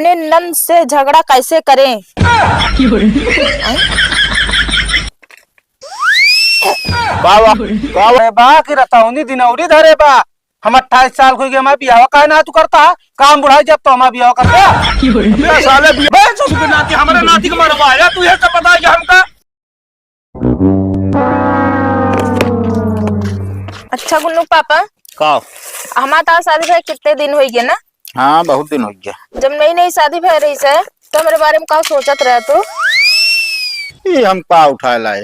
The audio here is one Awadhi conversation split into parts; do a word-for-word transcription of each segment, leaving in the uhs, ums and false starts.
अपने नंद से झगड़ा कैसे करें? बाबा, बाबा। अरे बा कि रतौनी दिनौरी धरे बा। हम अट्ठाईस साल को गए, हमारा बियाह काहे ना तू करता? काम बुढ़ाई जब तो हमारा बियाह करता। बे साले, बे ससुर के नाती, हमारे नाती के मरवाया, तू ये सब बताएगा हमका? अच्छा गुन्नू पापा। का? हमार तार शादी भए कितने दिन होइ गए ना? हाँ, बहुत दिन होइ गया। जब नई नई शादी भए रही से, तो हमरे बारे में का सोचत रहे तू? ई हम का उठाए लाए?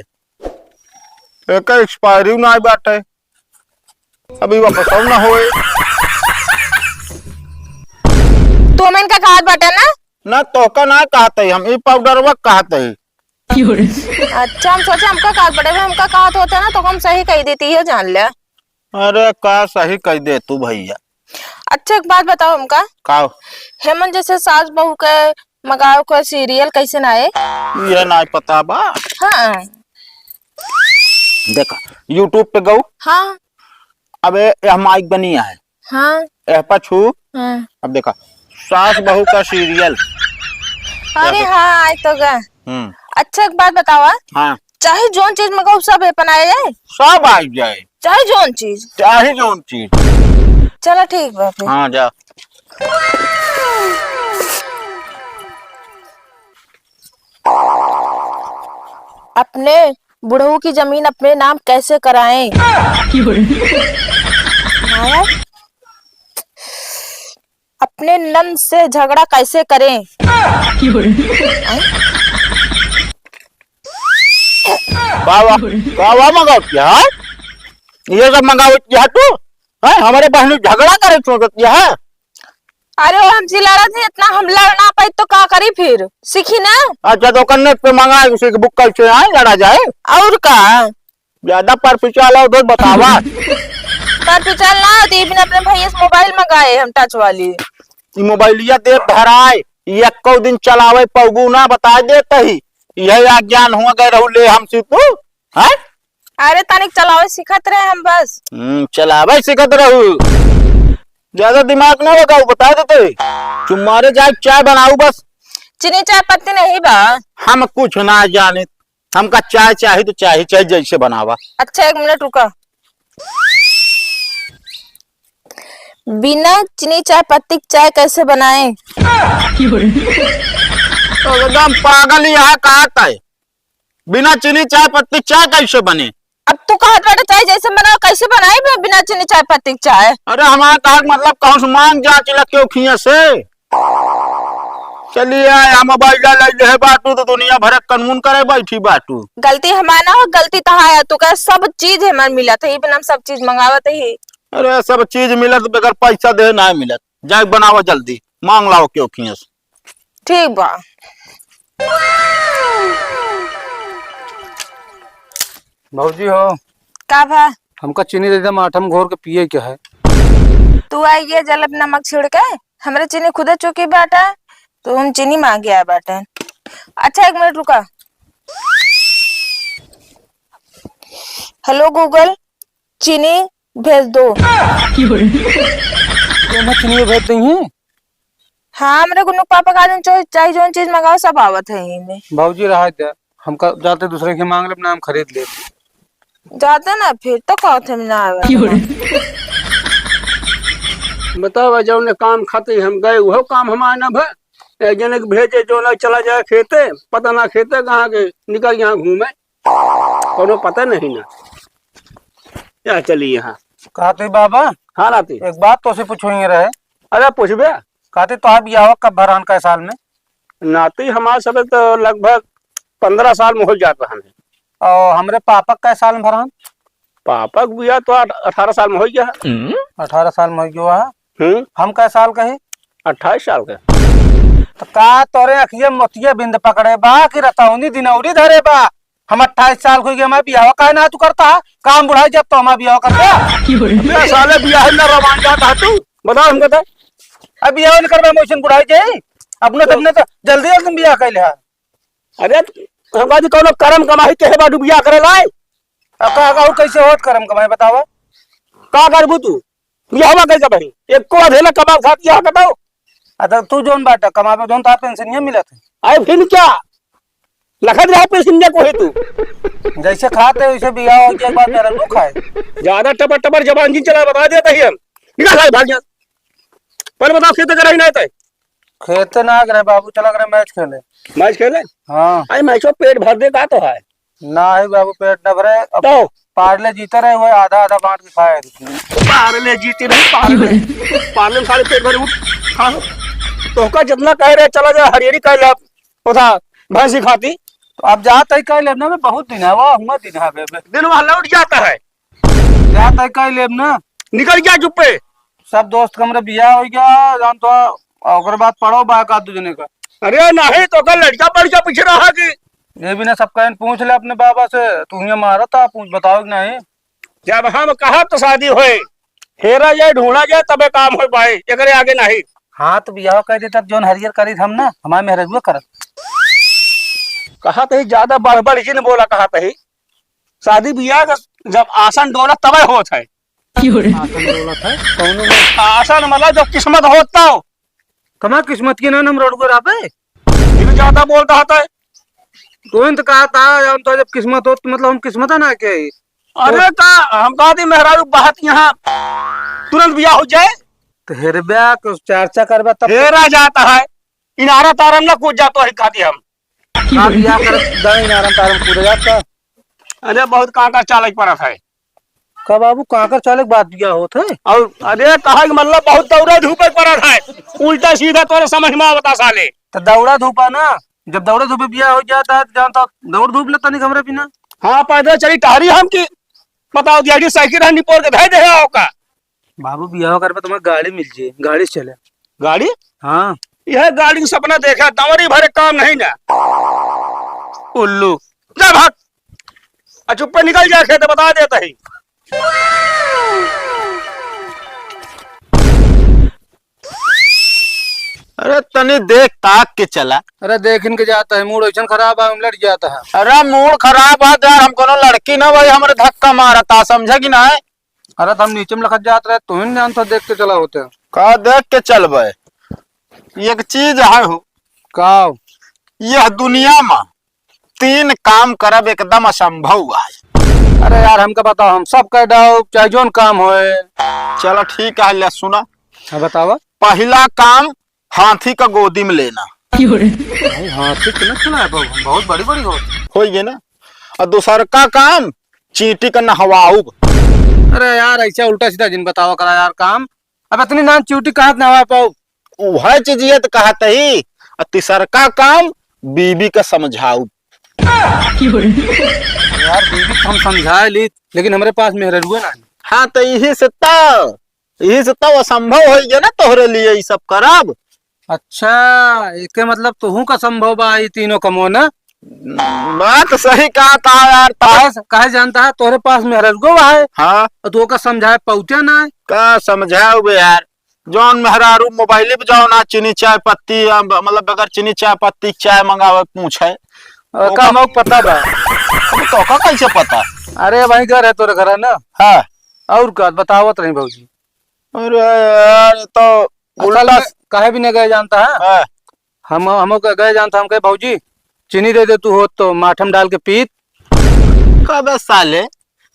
एकर expiry ना बाटे, अभी वापस ना होए। तू हमन का कहत बाटे ना? ना, तोहका ना कहत है, हम ई पाउडरवा कहत है। अच्छा, हम सोचे हमका कहत बाटे, हमका कहत होता ना तो हम सही कह देती, ये जान ले। अरे का सही कह दे तू भैया। अच्छा, एक बात बताओ हमका। का? हेमन जैसे सास बहू के मगाओ का serial कैसे ना आए? ये ना पता बा। हाँ। देखा, YouTube पे गऊ। हाँ। अबे, यह माइक बनी है। हाँ। यह पछू। हाँ। अब देखा, सास बहू का serial। अरे हाँ, आए तो गा। हम्म। अच्छा, एक बात बतावा। हाँ। चाहे जौन चीज मंगाओ, सब ए पर आ जाए। सब आ जाए। चाहे जौन चीज। चाहे जौन चीज। चला ठीक बा फिर। हाँ, जा। अपने बुढ़ऊ की जमीन अपने नाम कैसे कराएं? हाँ? अपने नंद से झगड़ा कैसे करें? बाबा, बाबा मंगावत है? ये सब मंगावत है तू? हैं? हमारे बहन झगड़ा करे सोचत है? अरे, वो हमसे लड़त है, इतना हम लड़ ना पाई तो का करी फिर? सीखी ना। अच्छा, तो कन्ने पे मंगाए, उसी के बुक कैसे आए, लड़ा जाए? और का? ज्यादा परपिचाला उधर बतावा। परपिचाल ना होती, बिना अपने भैया से मोबाइल मंगाए हम टच वाली। ई मोबाइलिया दे धराए, ई एको दिन चलावे पौगू ना, बता देत ही। यही अज्ञान हुआ गए रहू ले हमसे तू, हैं? अरे, तनिक चलावे सीखत रहे हम बस। हम्म, चलावे सीखत रहू। ज्यादा दिमाग ना लगाऊ, बता देते। तुम्हारे जाए चाय बनाऊ बस। चीनी चाय पत्ती नहीं बा। हम कुछ ना जाने, हमका चाय चाही तो चाही, चाहे जैसे बनावा। अच्छा, एक मिनट रुका। बिना चीनी चाय पत्ती के चाय कैसे बनाएं? एकदम पागल यहाँ का है? बिना चीनी चाय पत्ती चाय कैसे बने? अब तू कहत बाटे चाय जैसे बनाओ, कैसे बनाई बे बिना चीनी चाय पत्ती के चाय? अरे हमारा कहा के मतलब कहूँ से मांग जा चिलक के उखिया से। चलिए आए हम मोबाइल ले ले है बाटू तो दुनिया भर के कानून करे बैठी बाटू। गलती हमार ना हो, गलती तहार है। तू कह सब चीज हमार मिलत है, ई बिना हम सब चीज मंगावत ही। अरे सब चीज मिलत बगैर पैसा दे ना मिलत। जाए बनावा जल्दी, मांग लाओ क्यों खियस। ठीक बा। भौजी हो। का भा? हमका चीनी दे दे, माठा में घोर के पिए के है। तू आइए जल पे नमक छिड़ के, हमरे चीनी खुदे चुकी बाटा, तो हम चीनी मांगे आए बाटे। अच्छा एक मिनट रुका। हेलो गूगल, चीनी भेज दो। तो मैं चीनी भेज दी है। हाँ, हमरे गुन्नू के पापा का जौन चो-, चाहे जौन चीज मंगाओ, सब आवत है यही में। भौजी, रहा दे, हमका जाते दूसरे के मांग लेब ना, हम खरीद लेब। जाते ना फिर, तो कहत हम ना आवे। बतावा, जौने काम खातिर हम गए, उहो काम हमार ना भए। एक जने के भेजे, जो ना चला जाए खेते, पता ना खेते कहाँ के, निकल यहाँ घूमे, कोनो पता नहीं ना। या चली यहाँ। कहा तो बाबा? हाँ नाती। एक बात तोसे पूछोइये रहे। अरे पूछबे। कहते तोहार बियाह कब भरान कै साल में? नाती हमार सब तो लगभग पन्द्रह साल में हो जात रहन है। और हमरे पापा कै साल में भरान? पापा के बियाह तो अठ-, अठारह साल में हो गया है। अठारह साल में हो गया है। हम्म। हम कै साल के ही? अट्ठाईस साल के। तो का तोरे अखिया मोतिया बिंद पकड़े बा कि रतौनी दिनौरी धरे बा? हम अट्ठाईस साल को गए, हमारे बियाह काहे ना तू करता? काम बुढ़ाई जब तो हमारे बियाह करता। अरे साले बियाह ना रवान जाता है तू, बताओ हमको तो। अब बियाह नहीं करबे, मोशन बुढ़ाई जाई। अपने तो, अपने तो जल्दी जल्दी बियाह कर ले। अरे हम बाजी कौनो करम कमाई के है बाटू बियाह करे लाए। अब का कहू, कैसे होत करम कमाई बतावा? का करबू तू? बियाहवा कैसे भाई? एको अधेला कमाल खाती है बताओ। अच्छा, तू जौन बाटा कमाबे, जौन तार पेंशनिया मिलत है। अरे फिर क्या? लखत रहा पेंशनिया को है तू। जैसे खाते, वैसे बियाह हो गया, एक बार मेरा दुख है। ज्यादा टपर टपर जबान जिन चला, बता देता ही हम। निकल भाई, भाग जा। पहले बताओ, खेत करा ही ना तय? खेत ना करे बाबू, चला करे मैच खेले। मैच खेले? हाँ। अरे मैचो पेट भर दे का तो है? ना है बाबू, पेट न भरे। अब तो? पार्ले जीते रहे, वो आधा आधा बांट के खाए। पार्ले जीते रहे, पार्ले। पार्ले में सारे पेट भरे उठ। हाँ। तोहका जितना कह रहे, चला जा, हरियरी कह ले, उठा, भैंसी खाती। तो अब जात है कह लेब ना, बहुत दिन है, वाह, हुआ दिन है बे, बे। दिन वहाँ लौट जाता है। जात है कह लेब ना। निकल गया चुप्पे। सब दोस्त का हमरे बियाह हो गया, जान तो, ओकरे बाद पड़ो बा का दू जने का। अरे नहीं, तो कल लड़का पड़ गया पीछे रहा कि। ये भी ना, सबका इन पूछ ले अपने बाबा से, तू ही मारा था, पूछ, बताओ कि नहीं? जब हम कहा तो शादी होए, हेरा जाए, ढूंढा जाए, तबे काम हो पाए, एकरे आगे नहीं। हाँ, तो बियाह कर दे, तब जौन हरियर करी हम ना, हमारे मेहररुआ करत। कहा तो ही ज्यादा बढ़ बढ़ जिन बोला, कहा तो ही शादी बियाह का जब आसन डोला तबे होत है। क्यों रे? आसन डोलत है, कौनो में आसन मतलब जब किस्मत होत तो। कमा किस्मत की ना हम रोड पर आपे। ये भी ज्यादा बोलता होता है। तो इन तो कहा था, हम तो जब किस्मत हो तो मतलब हम किस्मत है ना के? अरे तो का हम कहा थी मेहरारू बात यहाँ तुरंत बियाह हो जाए। तो हेरब्या कुछ चर्चा करबा तब हेरा जाता है, इनारा तारम ना कूद जातो है कहा थी हम। का बियाह कर दे इनारम तारम कूद जाता। अरे बहुत कांकर चालक परत है। का बाबू कांकर चालक बात बियाह होत है? और अरे कहा कि मतलब बहुत दौड़ा धूपे परत है, उल्टा सीधा तोरे समझ में आवता साले। तो दौड़ा धूपा ना, जब दौड़े धूपे बियाह हो जाता है, तो जानता दौड़ धूप ले तनिक हमरे बिना। हाँ, पैदल चली टहरी हम की, बताओ, दिहाड़ी साइकिल रहनी पोर के धै दे आओ का। बाबू, बियाह करबे तुम्हें गाड़ी मिल जाए, गाड़ी से चले। गाड़ी? हाँ। यह गाड़ी का सपना देखा, दंवरी भरे काम नहीं ना। उल्लू, जा भाग। आ चुप्पे निकल जा खेत, बता देता ही। अरे तनी देख ताक के चला। अरे देखिन के जाता है, मूड ऐसन खराब है, हम लड़ जाता है। अरे मूड खराब है तो यार, हम कोनो लड़की ना भाई, हमरे धक्का मारता, समझे कि ना? अरे तो हम नीचे में लखत जात रहे, तुहिन जान तो देख के चला होते। का देख के चलबे? एक चीज है हो। का? यह दुनिया में तीन काम करब एकदम असंभव है। अरे यार, हमका बताओ, हम सब कर डाओ, चाहे जौन काम होए। चलो ठीक है, ले सुना। हाँ, बतावा। पहला काम, हाथी का गोदी में लेना। भाई, हाथी के ना खिलाए बाबू, हम बहुत बड़ी बड़ी होत। होई गए ना। और दूसर का काम, चींटी का नहवाऊब। अरे यार, ऐसा उल्टा सीधा जिन बतावा करा यार काम। अब इतनी नान चींटी कहाँ से नहवा पाऊब? उहे चीजिए तो कहत ही। और तीसर का काम, बीबी का समझाऊब। यार, बीबी तो हम समझाए ली, लेकिन हमरे पास मेहररुए ना है। हाँ, तो यही से तो यही से तब असंभव होइ गया ना तोहरे लिए ई सब करब। अच्छा, एके मतलब तोहू का संभव बा ई तीनों कमो ना? बात सही कहा था यार, तब काहे, काहे जानता है, तोहरे पास मेहररुआ है। हाँ। और तू ओका समझाए पहुँचे ना। का समझाओ बे यार, जौन मेहरारू मोबाइल पे जाओ ना चीनी चाय पत्ती, अ, ब-, मतलब बगैर चीनी चाय पत्ती चाय मंगावे पूछे। अ, ओका का मौक पता बा? अबे तोका कैसे पता? अरे वहीं घर है तोरे घर है ना? हाँ। और का बतावत रही भौजी? अरे यार, ये तो असल उल्टा में स- काहे भी नहीं गए जानता है? हाँ। हम, हम ग-, गए जानता, हम कहे, "भौजी, चीनी दे दे तू हो तो माठम डाल के पीत।" कबे साले,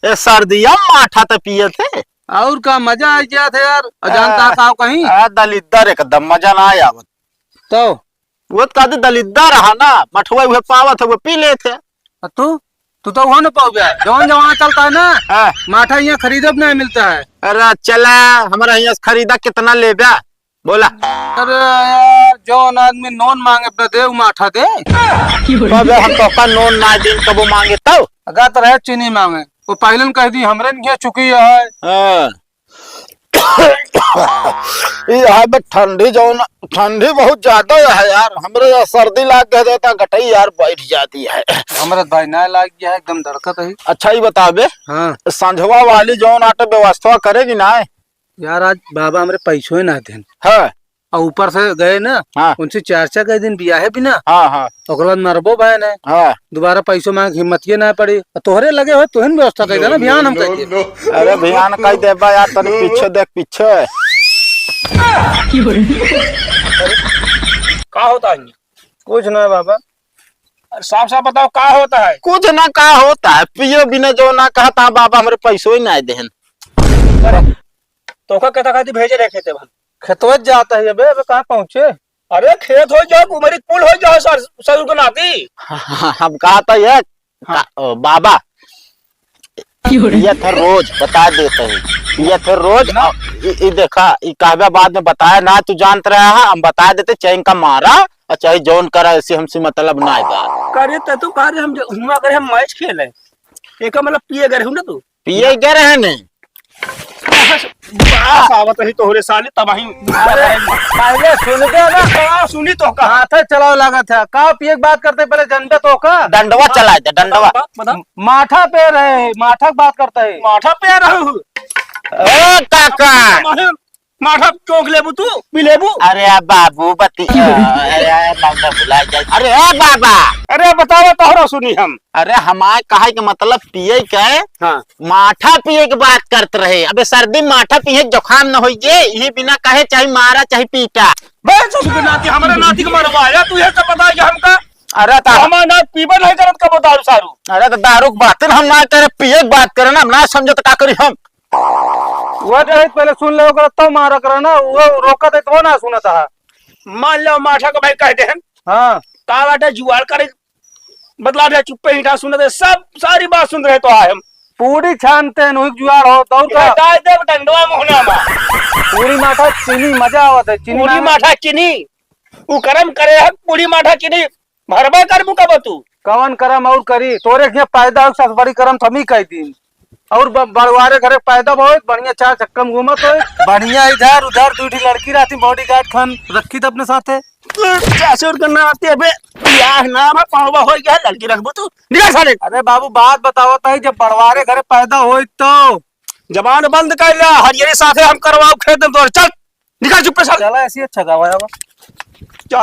ए सर्दिया में माठा तो पिए थे। और का मजा आ गया था यार। और जानता आ, है का कहीं? आ, दलिद्दर एकदम मजा ना आवत। तो? वो तो कहते दलिद्दर रहा ना, मठुआ उहे पावत है, वो पी लेते। आ तू? तू तो वहाँ न पाओगे। जौन जमाना चलता है ना, हाँ। माठा यहाँ खरीदब नहीं मिलता है। अरे चला, हमारा यहाँ से खरीदा कितना लेबा? बोला। अरे यार, जौन आदमी नोन मांगे अपना दे, उ माठा दे। अबे हम तोका नोन ना दिन कबो मांगे तब? अगर तो रहे चीनी मांगे, वो पहले न कह दी, "हमरे न घिया चुकी है।" हाँ। ये है बे ठंडी जौन, ठंडी बहुत ज्यादा है यार, हमरे यहाँ सर्दी लाग गए देता गटई यार बैठ जाती है। हमरे भाई ना लाग गया है, एकदम दड़कत है। अच्छा ये बताबे, हाँ। संझवा वाली जौन आटे व्यवस्था करेगी ना? यार आज बाबा हमरे पैसों ही ना देन। हाँ। और ऊपर से गए ना, हाँ। उनसे चर्चा कह दिन बियाहे भी ना। हाँ, हाँ। ओकर बाद मरबो भाई ने। हाँ। दोबारा पैसों मांग हिम्मत ये ना पड़ी। तोहरे लगे हो, तोहन व्यवस्था कर देना, भियान हम कर दे। अरे भियान कह देबा यार, तनी पीछे देख, पीछे। का होता है? कुछ ना बाबा। अरे साफ साफ बताओ, का होता है? कुछ ना, का होता है? पियो बिना जो ना कहता बाबा, हमरे पैसो ही ना देहन। अरे, तोका कहता खाती भेजे रहे खेते भन। खेतवा जाता है अबे, अबे कहाँ पहुँचे? अरे खेत हो जाओ, उमरी कुल हो जाओ सर, ससुर के नाती। हम कहा था ये का, ओ, बाबा, ये थे रोज बता देते हैं, ये थे रोज। ना। आ, इ, इ देखा, इ कहबे बाद में बताया ना, तू जानत रहा है, हम बता देते, चाहे इनका मारा और चाहे जौन करा, ऐसे हमसे मतलब ना बा। करे त तू कह रहे हम जो हुआ करे हम मैच खेले, एका मतलब पिए गए हूँ ना तू? पिए गए रहे ने। बस, बस आवत रही तोहरे साले तबाही। अरे, पहले सुन दे ना। हाँ, सुनी तो का? हाथे चलाओ लागत है। का पिए के बात करते पहले जनबे तो का? डंडवा चला दे, डंडवा। बता, बता। माठा पे रहे, माठा के बात करता है। माठा पे रहू। ए काका। माठा चौंक लेबू तू, पी लेबू। अरे आ बाबू बती, अरे आ बाबा भुला जाए। अरे आ बाबा। अरे बताओ तोहरा सुनी हम। अरे हमारे कहे के मतलब पिए के हाँ। माठा पिए के बात करत रहे। अबे सर्दी में माठा पिए जुकाम न होई जे, यही बिना कहे चाहे मारा चाहे पीटा। बे ससुर के नाती, हमारे नाती के मरवाया, तू ये सब बताए कि हमका? अरे तो हमारा नाती पीबे नहीं करत कबो दारू सारू। अरे तो दारू के बात हम ना करे, पिए के बात करे ना, हम ना समझे तो का करी हम? वो जो है पहले सुन ले ओकरा, तब मारा करे ना, वो रोका दे तो वो ना सुनता है। मान लो माठा को भाई कह दे हम। हाँ। का बाटे जुआड़ करे बतला दे, चुप्पे ईंटा सुन दे, सब सारी बात सुन रहे तो आए हम। पूरी छानते हैं, वही जुआड़ हो, दौड़ का। डाल दे डंडवा मुहना में। पूरी माठा चीनी, मजा आवत है, चीनी पूरी ना। माठा चीनी, उ करम करे है, पूरी माठा चीनी, भरबा कर मुका बतू। कवन करम और करी, तोरे के पैदा हो, सब बड़ी करम थमी कह दी। और ब-, बड़वारे घरे पैदा भोए, बढ़िया चार चक्का में घूमत होए। बढ़िया इधर उधर दू ठी लड़की रहती, bodyguard खान रखी त अपने साथे। ससुर के नाते अबे बियाह नाम है, पढ़वा हो गया, लड़की रखबू तू? निकल साले। अरे बाबू, बात बतावत है, जब बड़वारे घरे पैदा होई तो। जबान बंद कर ला, हरियरी साथे हम करवाओ खेत में तोर, चल, निकल चुप्पे साले। चला, ऐसी अच्छा गावा है बा। क्या